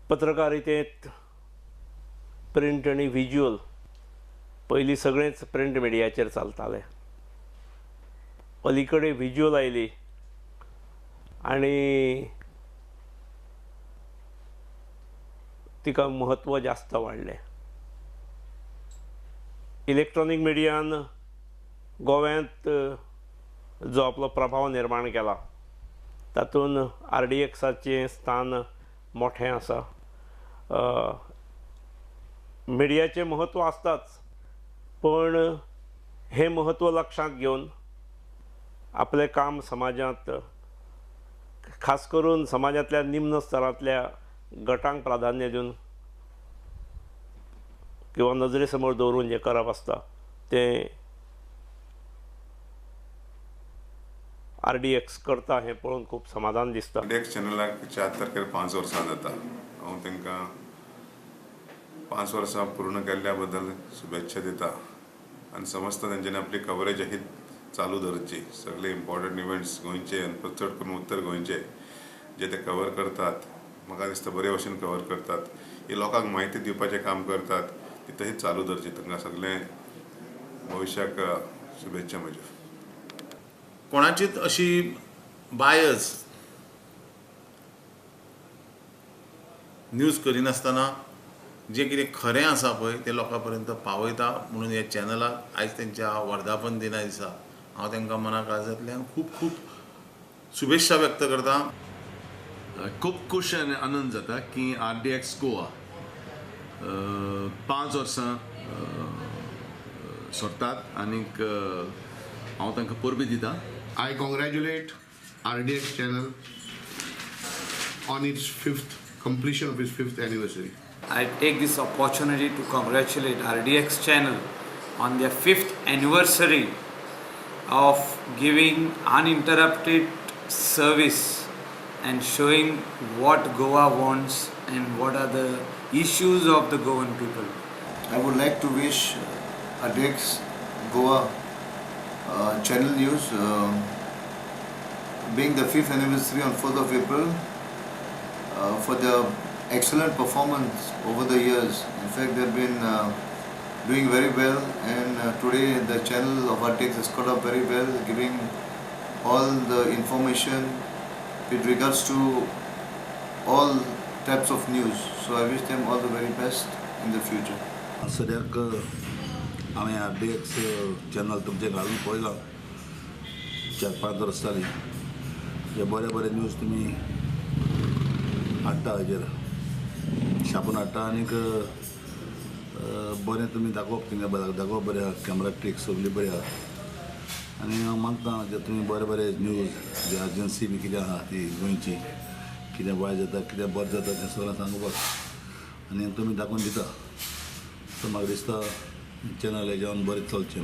पत्रकारितेंत print आनी visual, पयलीं सगळेंच प्रिंट मिडियाचेर चलतालें. अलीकडे विज्युअल आयली आनी तिका म्हत्व जास्त वाडलें. इलेक्ट्रॉनीक मिडियान गोव्यांत जो आपलो प्रभाव निर्माण केला तातूंत आरडीएक्साचें स्थान मोठें आसा. मिडियाचें म्हत्व आसताच, पण हें म्हत्व लक्षांत घेवन आपलें काम समाजांत, खास करून समाजांतल्या निम्न स्तरांतल्या गटांक प्राधान्य दिवन किंवा नजरे समोर दवरून जें करप आसता तें आरडीएक्स करता हें पळोवन खूब समाधान दिसता. आरडीएक्स चॅनलाक 4 तारखेर 5 वर्सां जाता. हांव तांकां 5 वर्सां पूर्ण केल्ल्या बद्दल शुभेच्छा दिता आनी समस्त तेंच्यांनी आपली कवरेज ही चालू दवरची. सगळे इम्पॉर्टंट इव्हेंट्स गोंयचे आनी चड करून उत्तर गोंयचे जे ते कवर करतात, म्हाका दिसता बरे भशेन कवर करतात. ही लोकांक म्हायती दिवपाचें काम करतात, ती तशीच चालू दवरची. तांकां सगळें भविश्याक शुभेच्छा म्हज्यो. कोणाचीच अशी बायस न्यूज करिनासतना जें कितें खरें आसा पळय तें लोकां पर्यंत पावयता. म्हणून ह्या चॅनलाक आयज तेंच्या वर्धापन दिना दिसा हांव तांकां मना काळजांतल्यान खूब खूब शुभेच्छा व्यक्त करता. खूब खूश आनी आनंद जाता की आरडीएक्स गोवा 5 वर्सां सोडटात आनीक हांव तांकां परबी दिता. I congratulate RDX channel on its fifth completion of its 5th anniversary. I take this opportunity to congratulate RDX channel on their 5th anniversary of giving uninterrupted service and showing what Goa wants and what are the issues of the Goan people. I would like to wish RDX Goa Channel News, being the 5th anniversary on 4th of April, for their excellent performance over the years. In fact, they have been doing very well, and today the channel of RDX has caught up very well, giving all the information with regards to all types of news. So I wish them all the very best in the future. सद्याक हांवें RDX channel तुमचें घालून पळयलां 4-5 वर्सां जालीं. जे बरे बरे news तुमी हाडटा, हेजेर छापून हाडटा आनीक बरें तुमी दाखोवप, थिंगा दाखोवप बरें आहा, कॅमरा ट्रिक सगळी बरी आहा. आनी हांव मानता जे तुमी बरे बरे न्यूज जे अर्जन्सी बी कितें आहा ती गोंयची, कितें वायट जाता कितें बरें जाता तें सगळें सांगपाक आनी तुमी दाखोवन दिता. सो म्हाका दिसता चॅनल हेज्यान बरें चलचें.